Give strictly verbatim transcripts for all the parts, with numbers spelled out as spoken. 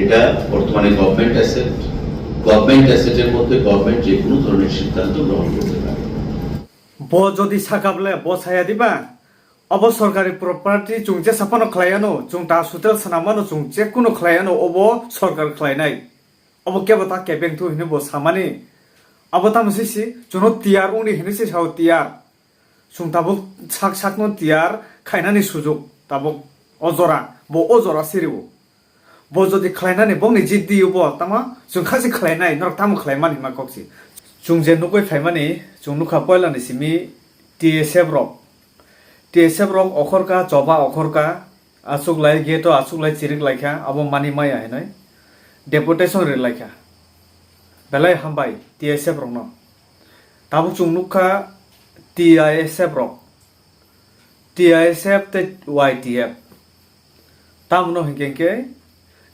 এটা বর্তমানে government asset. Government অ্যাসেটের মধ্যে গভর্নমেন্ট যে কোনো ধরনের সিদ্ধান্ত গ্রহণ করতে পারে। Bo jodi saka bole, bo saya diba? Obo sorkari property, chwng jesa phano khlai ano, chwng ta hotel swnam mano, chwng je kuno khlai ano, obo sorkar khlainai. Obo kebo ta kebeng thu hwnwi bo samani. Abo tamo sisi, chwngno tiyar wngdi hwnwi se sao tiyar. Chwng tabuk sak sakno tiyar khainani sujuk tabuk o jora, bo o jora siriwo. Bo jodi khlainani bongni jiddi bo tamo chwng kha se khlainai, norok tamo khlaimani hima kok se. Chwng je nugwi phaimani, chwng nukha poilani simi T S F rok. T S F rok okhorka, choba okhorka, achuklai gate o achuklai chirik laikha, abo mani maya hinwi deputation ri laikha. Belai hambai T S F rokno. Tabuk chwng nukha T I S F rok, T I S F tei Y T F. Tamno hinkhe hinkhe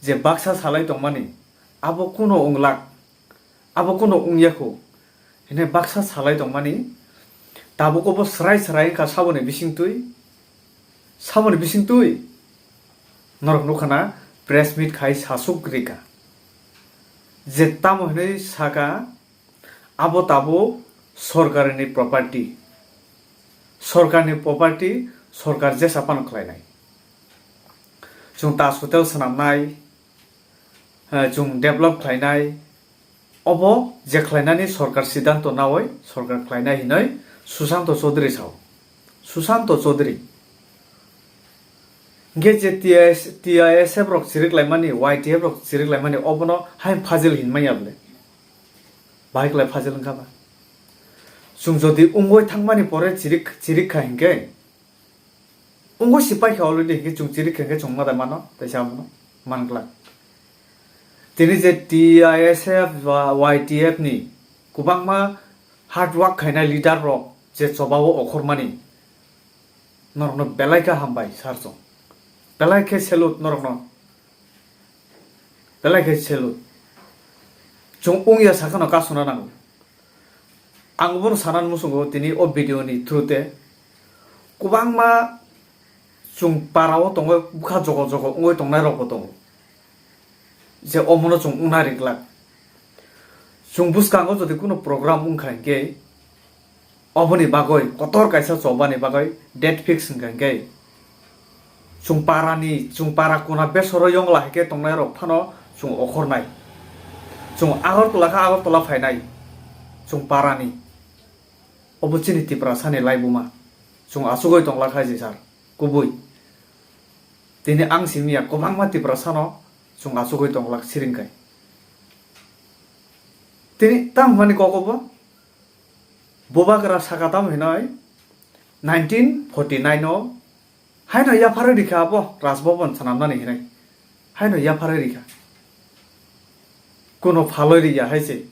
je baksa salai tongmani, abo kuno wnglak, abo kuno wngya kho hinwi baksa salai tongmani, tabuk obo srai srai wngkha saboni bisingtwi, saboni bisingtwi norok nukha na press meet khai sasuk rika je tamo hinwi saka, abo tabuk sorkarini property, sorkarni property, sorkar jesa phano khlainai. Chwng ta hotel swnamnai, eh, chwng develop khlainai, obo je khlainani sorkar siddhanto nawi sorkar khlainai hinwi Susanto Chaudhary sao. Susanto Chaudhary. Hinkhe je T I S, T I S F rok chirik laimani, Y T F rok chirik laimani, obono hai phajil hinmaya bole. Bahai kwlai phajil wngkha ba. Chwng jodi wngwi thangmani pore chirik, chirik kha hinkhe, wngwi se paikha already hinkhe chwng chirik kha hinkhe chwng ma da mano, teisa abono man glak. Tini je T I S F ba Y T F ni kwbangma hard work khainai leader rok je chobao okhormani, norokno belai khe hambai sir chwng. Belai khe salute norokno. Belai khe salute. Chwng wngya sakhano kasuna nango. Ang bono sanani muchungo tini o video ni through te kwbangma chwng para o tongo, bwkha jogo jogo wngwi tongnai rok bo tongo. Je omono chwng wngna ri glak. Chwng bwskango jodi kuno program wngkha hinkhe, oboni bagwi kotor kaisa chobani bagwi date fix wngkha hinkhe, chwng parani, chwng para kuna besoro yongla hai khe tongnai rok phano chwng okhornai. Chwng Agartala kha Agartala phainai chwng parani. Obo chini Tiprasani laibuma. Chwng achugwi tongla kha je sir. Kubui. Tini ang simi ya kwbangma Tiprasano chwng achugwi tongla siring khai. Tini tamo hwnmani kok obo? Bubagra saka tamo hinoi nineteen forty nine o haino yapharwi rikha abo Raj Bhavan swnamnani hinoi. Haino yapharwi rikha. Kuno phalwi riya hai se.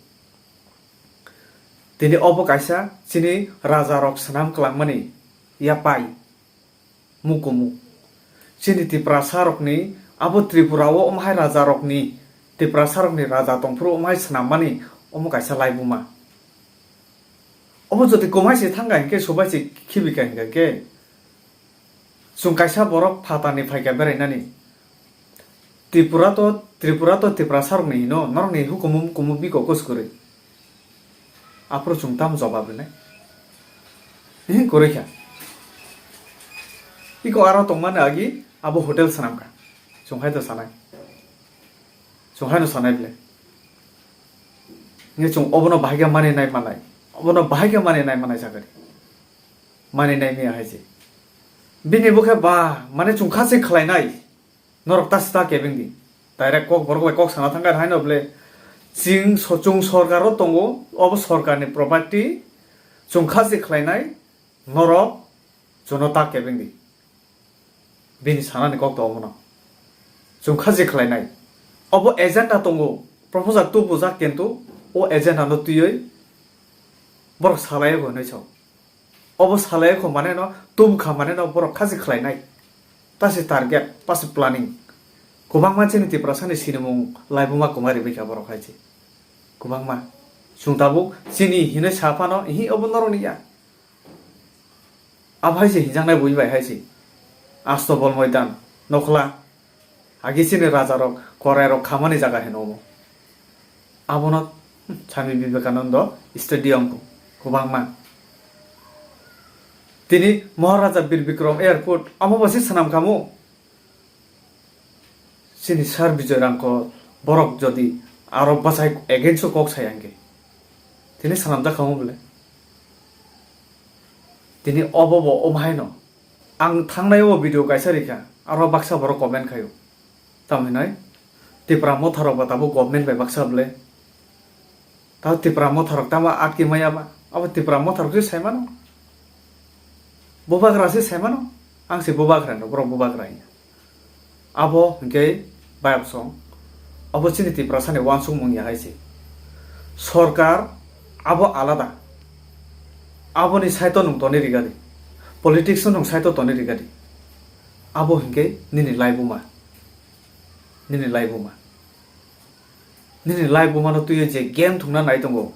Tini obo kaisa chini raja rok swnam kwlangmani yapai. Mukumu. Chini Tiprasa rokni, abo Tripura o omhai raja rokni, Tiprasa rokni raja tongphuru omhai swnammani omo kaisa laibuma. Obo jodi komai se thangkha hinkhe, sobai se khibikha hinkhe, chwng kaisa borok phatani phaikha berainani. Tripura to, Tripura to Tiprasa rokni hino, norokni hukumu mukumu biko kos kwrwi. Aphuru chwng tamo jobab rwnai? Ehe, kwrwi kha. Iko aro tongmani agi abo hotel swnam kha. Chwng hai to sanai. Chwng hai no sanai bwle. Nge chwng obono bahai khe mani nai manai. Obono bahai khe mani nai manai sakari. Mani nai miya hai se. Bini bo khe ba, mane chwng kha se khlai nai. Norok ta sita kebeng di. Direct kok borok bai kok sana thangkha haino bwle. Chwng so-, chwng sorkar o tongo, obo sorkar ni property, chwng kha se khlai nai, norok chwngno ta kebeng di. Bini sanani kok to omono. Chwng kha se khlai nai. Obo agenda tongo, proposal tubujak kintu o agenda no twiwi borok salai o hinwi sao. Obo salai kho mane no, tubukha mane no, borok kha se khlai nai. Ta se target, ta se planning. Kwbangma chini Tiprasa ni sinimung laibuma kwmari bai kha borok hai se. Kwbangma. Chwng tabuk chini hinwi sa phano, ihi obo norok ni ya. Abo hai se hinjaknai bui bai hai se. Asto bol moidan, nokhla. Agi chini rajarok, korairok khamani jaga hino omo. Abono Swami Vivekananda Stadium kwbangma. Tini Maharaja Bir Bikram Airport, omo bo se swnam kamo. Chini Sir Bijoy Rangkor borok jodi aro bwsai against o kok sai hwnkhe, tini swnamjak kamo bole? Tini obo bo omo haino. Ang thangnai o video kaisa rikha, aro baksa borok comment khaio. Tamo hinoi Tipra Motha rok ba tabuk government bai baksa bole. Tamo Tipra Motha rok tamo atki maya ba? Abo Tipra Motha rok se sai mano. Bubagra se sai mano. Ang se bubagra no, borok bubagra hino. Abo hwnkhe bayapsong. Abo chini Tiprasani uansukmung ya hai se. Sorkar abo alada. Aboni side o nwng toni rigadi. Politics o nwng side o toni rigadi. Abo hwnkhe nini laibuma. Nini laibuma. Nini laibuma no twiwi je game thwngna nai tongo.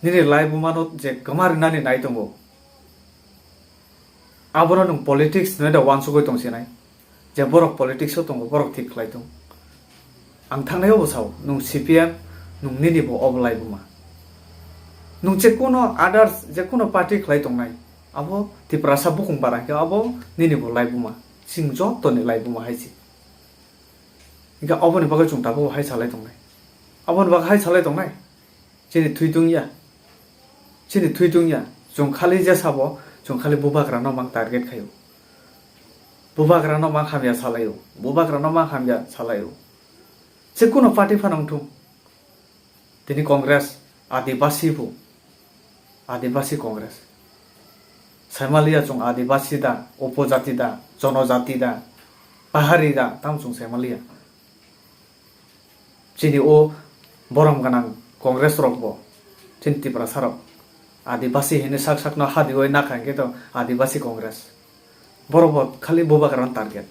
Nini laibuma no je kwma rwnani nai tongo. Abono nwng politics hinwi da uansugwi tongsinai. Je borok politics o tongo, borok thik khlai tong. Ang thangnai obo sao, nwng C P M, nwng nini bo obo laibuma. Nwng je kuno others, je kuno party khlai tongnai, abo Tiprasa bukung bara khe abo nini bo laibuma. Chwng joto ni laibuma hai se. Hingke oboni bagwi chwng tabuk hai salai tongnai. Oboni bagwi hai salai tongnai. Chini thwi tungya. Chini thwi tungya. Chwng khali je sabo, chwng khali bubagra no mang target khaio. Bubagra no mang hamya salaio. Bubagra no mang hamya salaio. Je kuno party phano wngthung. Tini Congress, Adibasi bo, Adibasi Congress. Saimaliya chwng Adibasi da, Upojati da, Jonojati da, Pahari da, tamo chwng saimaliya. Chini o borom gwnang Congress rok bo, chini Tiprasa rok, Adibasi hinwi sak sakno hadioi nakha hwnkhe to Adibasi Congress. Borok bo khali bubagra no target.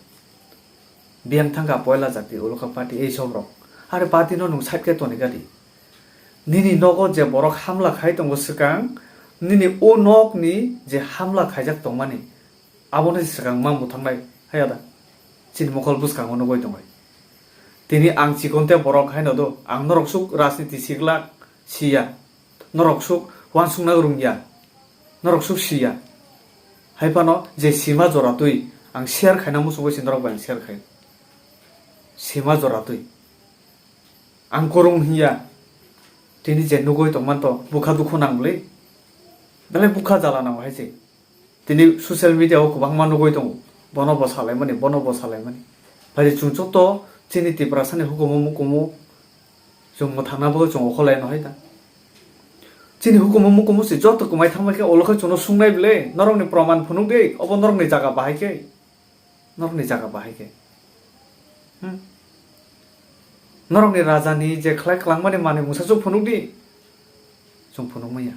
Biyang thangkha poila jati, ulo kha party, ei sob rok. Are party no nwng side khe toni gadi. Nini nogo je borok hamla khai tongo swkang, nini o nok ni je hamla khaijak tongmani, abono se swkang mang buthangnai, haya da? Chini mokol bwskango nugui tongo. Tini ang chikon te borok haino do, ang norok suk rajniti siglak, siya. Norok suk uansukna rwngya. Norok suk siya. Hai phano je sima jora twi ang share khaina muchungwi se norok bai ang share khai. Sima jora twi. Ang kwrwng hinya. Tini je nugui tongman to bwkha dukhu nang bwlwi. Belai bwkha jala nango hai se. Tini social media o kwbangma nugui tongo, bono bo salaimani, bono bo salaimani. Phai chwng joto chini Tiprasani hukumu mukumu chwng mwthangna bagwi chwng okholai no hai da. Chini hukumu mukumu se joto kwmai thangbai khe, ulo khe chwngno sungnai bwle, norokni proman phunuk di, obo norokni jaga bahai khe, norokni jaga bahai khe. Hmm? Norokni rajani je khlai kwlangmani manwi mungsa chwng phunuk di, chwng phunuk manya.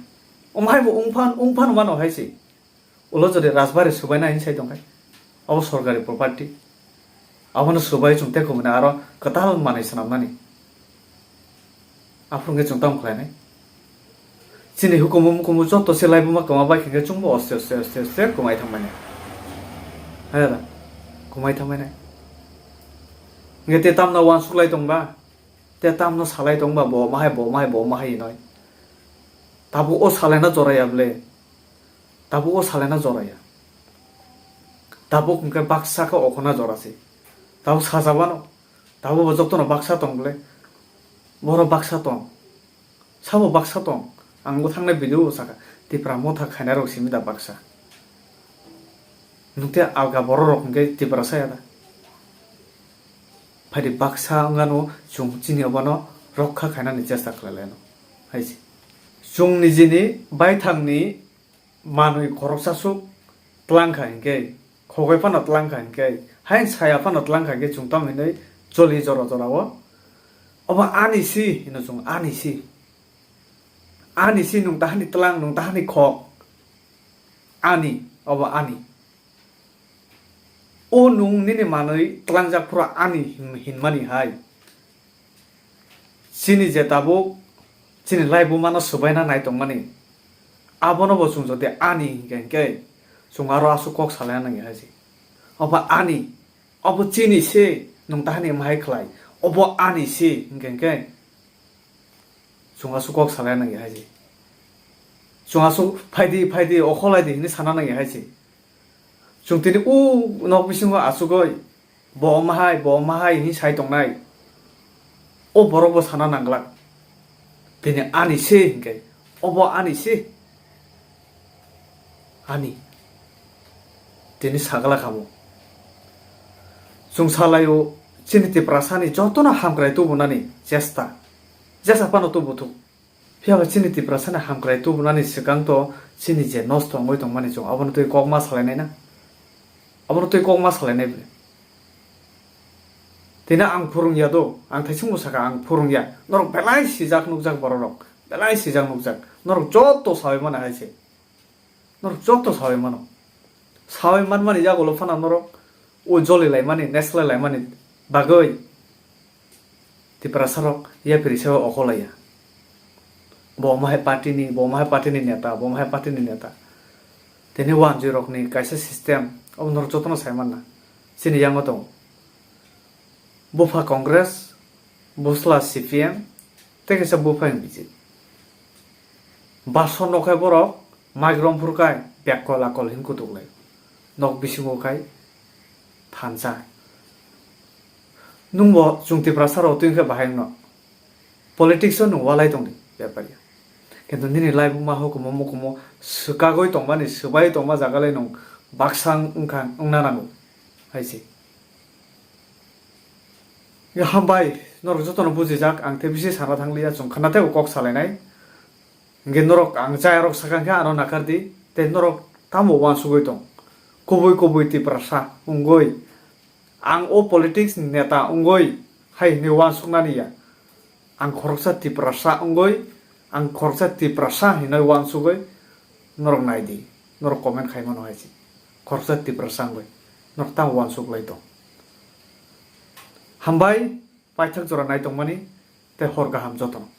Omo hai bo wng phan, wng phan mano hai se. Ulo jodi Rajbari subaina hinwi sai tongkha, abo sorkari property. Abono subai chwng tei kumani aro kwtal manwi swnamnani. Aphuru hwnkhe chwng tamo khlainai? Chini hukumu mukumu joto se laibuma kwma bai khe chwngbo oste oste oste oste kwmai thangmani. Haya da? Kwmai thangmani. Hwnkhe te tamno uansuk lai tongba? Te tamno salai tongba bo mahai, bo mahai, bo mahai hinoi? Tabuk o salaina joraya bwle? Tabuk o salaina joraya. Tabuk hwnkhe baksa khe okhorna jora se. Tabuk sajabano. Tabuk bo jotono baksa tong bwle. Boro baksa tong. Sabo baksa tong. Ang bo thangnai video o sakha. Tipra motha khainai rok simi da baksa. Nwng te alga borok rok hwnkhe Tiprasa ya da? Phaidi baksa wngano chwng chini obano rokha khainani chesta khlai laino. Hai se. Chwng nijini baithangni manwi khoroksa suk tlang kha hinkhe, khogoi phano tlang kha hinkhe, hain saya phano tlang kha hinkhe, chwng tamo hinwi choli jora jora o. Obo ani si hino chwng, ani si. Ani si nwng tahani tlang, nwng tahani khok. Ani, obo ani. O nwng nini manwi tlangjak phuru ani hin-, hinmani hai. Chini je tabuk, chini laibuma no swbaina nai tongmani. Abono bo chwng jodi ani hinkhe hinkhe, chwng aro aswk kok salaina nangya hai se. Obo ani, obo chini se, nwng tahani wng hai khlai, obo ani se hwnkhe hwnkhe chwng aswk kok salai nangya hai se. Chwng aswk phaidi phaidi okholai di hinwi sana nangya hai se. Chwng tini o nok bisingo achugwi bo omo hai, bo omo hai hinwi sai tongnai. O borok bo sana nanglak. Tini ani se hwnkhe, obo ani se. Ani. Tini sagala kamo. Chwng salaio chini Tiprasani jotono hamkrai tubunani chesta. Jesa phano tubuthuk. Phiya ba chini Tiprasani hamkrai tubunani swkang to chini je nosto wngwi tongmani chwng abono twi kok ma salainai na? Abono twi kok ma salainai ble? Tini ang phwrwngya do, ang thaisingbo saka ang phwrwngya. Norok belai sijak nukjak bororok, belai sijak nukjak. Norok joto sawi mano hai se. Norok joto sawi mano. Sawi manmani yagulo phano norok o joli laimani, neslai laimani bagwi Tiprasarok yaphiri sewa okolaiya. Bo omo hai party ni, bo omo hai party ni neta, bo omo hai party ni neta. Tini wanjwi rokni kaisa system, obo norok jotono sai manna. Chini yango tongo. Bupha Congress, bwsla C P M, tei kaisa bupha N P P. Bason no khai borok mike romphur khai bekkol akol hin kutuk lai. Nok bisingo khai thansa. Nwng bo chwng Tiprasa rok twi khe bahai wngno. Politics o nwng walai tongdi bepari. Kintu nini laibuma hukumu mukumu swkagwi tongmani, swbai tongma jaga lai nwng baksa wngkha wngna nango hai se. Hambai, norok jotono bujijak, ang tei bisi sana thangliya, chwng khna tei kok salainai. Hingke norok ang chayarok sakang khe ano nakardi, tei norok tamo uansugwi tong? Kubui kubui Tiprasa wngwi, ang o politics ni neta wngwi hai hinwi uansuknani ya. Ang khoroksa Tiprasa wngwi, ang khoroksa Tiprasa hinwi uansugwi norok naidi, norok comment khai mano hai se. Khoroksa Tiprasa wngwi norok tamo uansuk lai tong? Hambai, paithak jora nai tongmani tei hor kaham jotono.